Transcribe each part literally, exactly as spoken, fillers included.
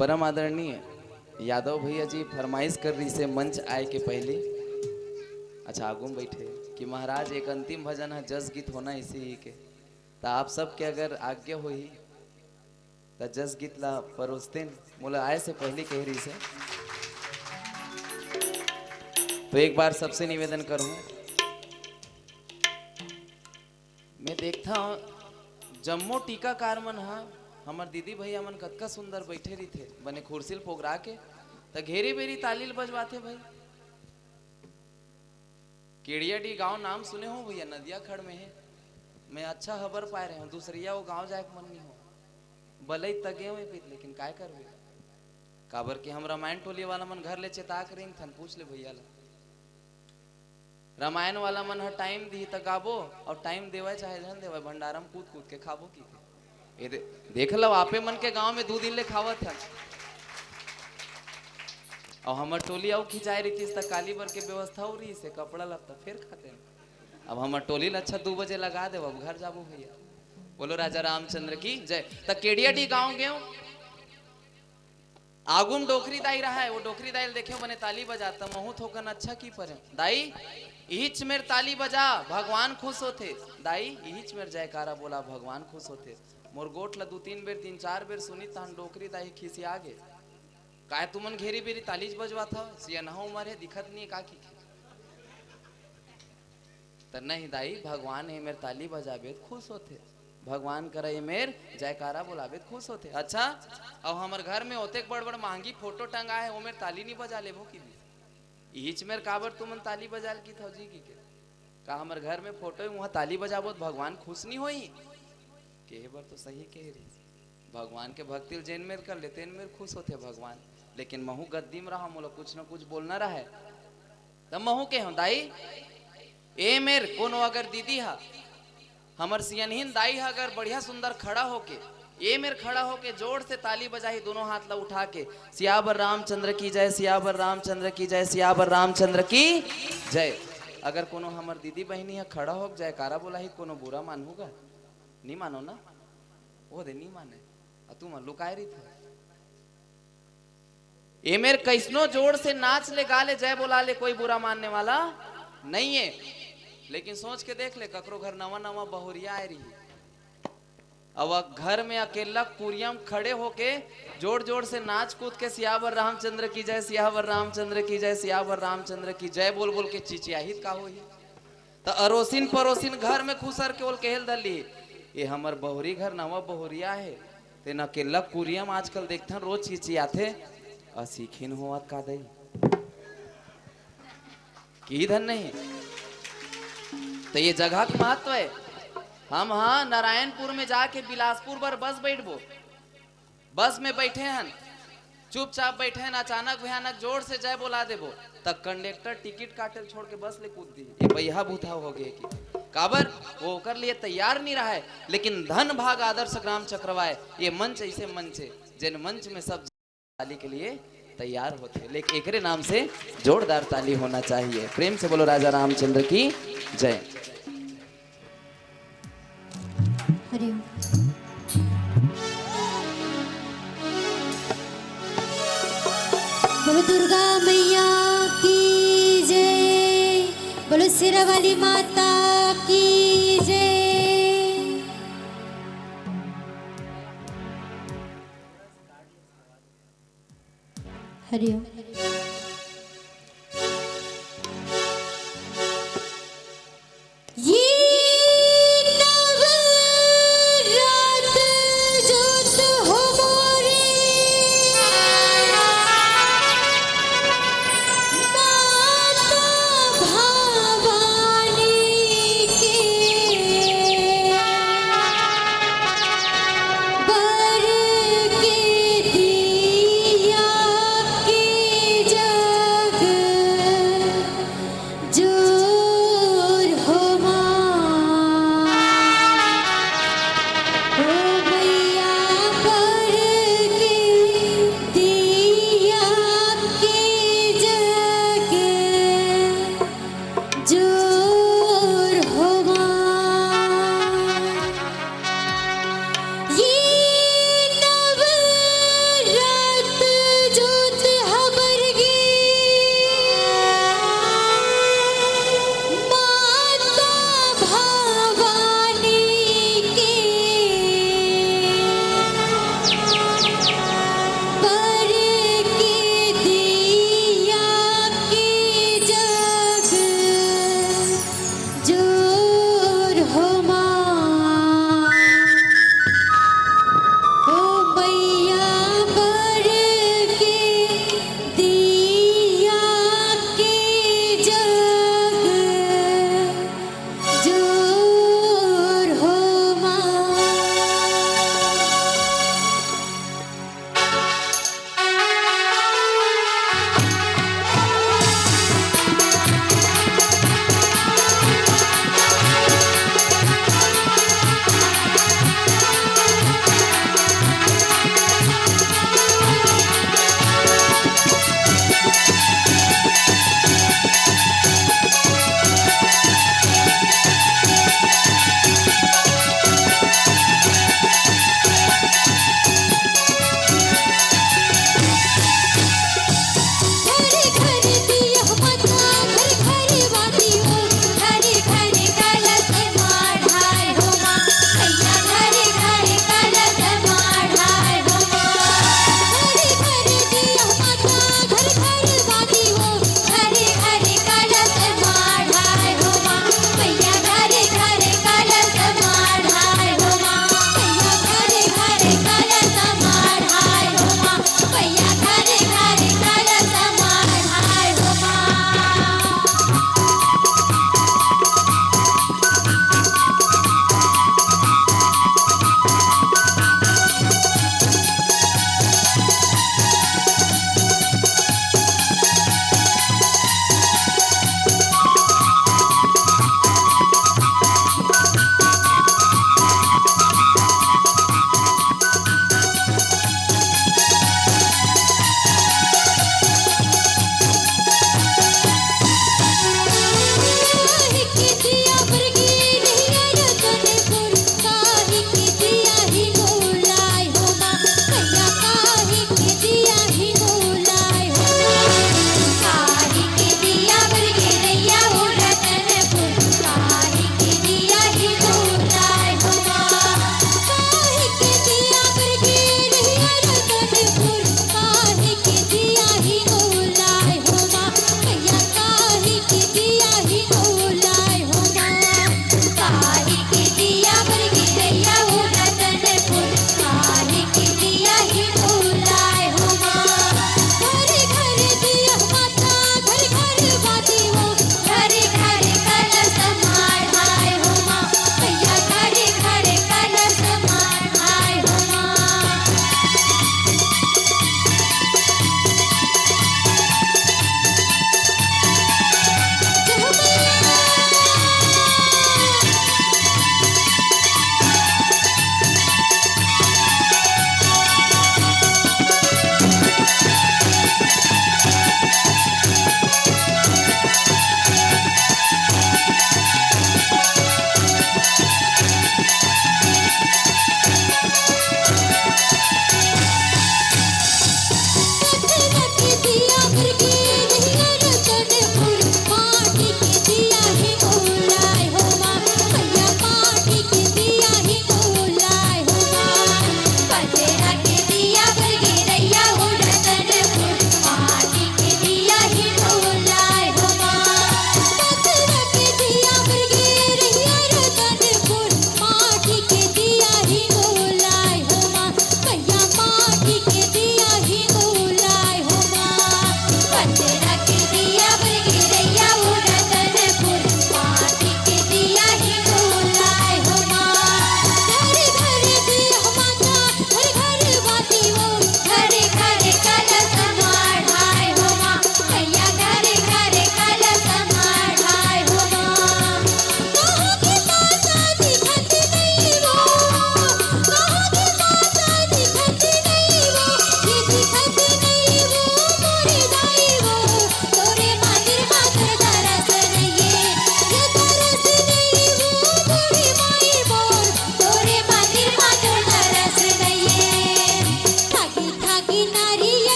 परम आदरणीय यादव भैया जी फरमाइश कर रहिसे मंच आए के पहली, अच्छा, आगू में बैठे, कि महाराज, एक अंतिम भजन है, जस गीत होना इसी ही के। त आप सबके अगर आज्ञा होही, त जस गीत ला परोसतेन, मोला आए से पहली कह रहिसे। तो एक बार सबसे निवेदन करूँ, मैं देखता हूँ, जम्मो टीकाकार मन ह, हमर दीदी भैया मन कतका सुंदर बैठे रहिथे, बने खुर्सी ल पोगरा के, त घेरी बेरी ताली ल बजवाथे भाई। केड़ियाडी गांव नाम सुने हो भैया, नदिया खड़ में है। मैं अच्छा खबर पाए रहे हूँ, दूसरिया वो गांव जाए के मन नहीं हो, बलई तगे हुए पीत, लेकिन काय करबे, काबर कि हम रामायण टोली वाला मन घर ले चेता के रहिन थन, पूछ ले भैया ला। रामायण वाला मन ह टाइम दिही त गाबो, और टाइम देवय चाहे झन देवय, भंडारा म कूद कूद के खाबो की। ये दे, देख लो, आपे मन के गांव में दू दिन ले खावत हन। और हमर टोली अउ खिंचाए रहितिस त काली बर के व्यवस्था हो रहिसे, कपड़ा लत्ता फेर खाते न। अब हमर टोली ल अच्छा दू बजे लगा देव, अब घर जाबो भैया। बोलो राजा रामचंद्र की जय। त केड़ियाडी गांव गेव, आगू म डोकरी दाई रहा है, वो डोकरी दाई ल देखे बने ताली बजात, महू थोकन अच्छा की परे, दाई, इहिच मेर ताली बजा, भगवान खुश होथे। दाई, इहिच मेर जयकारा बोला, भगवान खुश होथे। मोर गोठ ल दू तीन बेर, तीन चार बेर सुनी, तहन डोकरी दाई खिसिया गे। काय तुमन घेरी बेरी तालीच बजवात हव? सियनहा उमर हे, दिखत नहीं का की? त नहीं दाई, भगवान ए मेर ताली बजाबे त खुश होथे, भगवान करा ए मेर जयकारा बोलाबे त खुश होथे। अच्छा, अब हमर घर में ओतेक बड़ बड़ महंगी फोटो टंगा है, ओ मेर ताली नहीं बजा लेबो की? इहिच मेर काबर तुमन ताली बजा ल की थव जी की के? का हमर घर में फोटो है, वहाँ ताली बजाबो त भगवान खुश नहीं होई? केहे बर तो सही कह रही, भगवान के भक्ति ल जेन मेर कर ले, तेन मेर खुश होथे भगवान। लेकिन महू गद्दी म रहा, मोला कुछ न कुछ बोलना रहे, त महू के हूँ, दाई, ए मेर कोनो अगर दीदी हा, हमर सियनहिन दाई हा अगर बढ़िया सुंदर खड़ा होके, ए मेर खड़ा होके जोर से ताली बजाही, दोनों हाथ ला उठा के, "सियावर रामचंद्र की जय, सियावर रामचंद्र की जय, सियावर रामचंद्र की जय।" अगर कोनो हमर दीदी बहिनी हा खड़ा होके जयकारा बोलाही, कोनो बुरा मानहू गा? नहीं मानो ना? वो दे नहीं माने। अ तुमन लुकाए रहिथे। ए मेर कइसनो जोर से नाच ले, गा ले, जय बोला ले, कोई बुरा मानने वाला नहीं है। लेकिन सोच के देख ले, ककरो घर नवा नवा बहुरिया आए रही, अब घर में अकेला कुरिया म खड़े होके जोर जोर से नाच कूद के "सियावर रामचंद्र की जय, सियावर रामचंद्र की जय, सियावर रामचंद्र की जय" बोल बोल के चिचियाही त का होही? त अरोसिन परोसिन घर में खुसर के ओल कहेल धर ली, "ये हमर बहुरी घर नवा बहुरिया हे, तेन अकेला कुरिया म आजकल देखथन रोज चिचियाथे, अ सीखिन होवत का दई?" की धन नहीं। त ये जगह के महत्व है। हम हा नारायणपुर में जाके बिलासपुर बर बस बैठबो, बस में बैठे हन, चुपचाप बैठे हन, अचानक भयानक जोर से जय बोला देबो, त कंडक्टर टिकट काटे ल छोड़ के बस ले कूद दी। ये बइहा भूथा हो गए कि काबर? वो ओकर लिए तैयार नहीं रहा है। लेकिन धन भाग आदर्श ग्राम चक्रवाय, ये मंच ऐसे मंच है, जिन मंच में सब ताली के लिए तैयार होते हैं। लेकिन एकरे नाम से जोरदार ताली होना चाहिए। प्रेम से बोलो राजा रामचंद्र की जय। हरिओम। बोलो दुर्गा मैया की जय, बोलो शेरा वाली माता की जय। हरिओम। ये नवरात जोत हो मोरे माता भवानी के बर के दिया के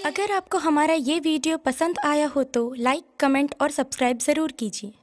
अगर आपको हमारा ये वीडियो पसंद आया हो तो लाइक, कमेंट और सब्सक्राइब ज़रूर कीजिए।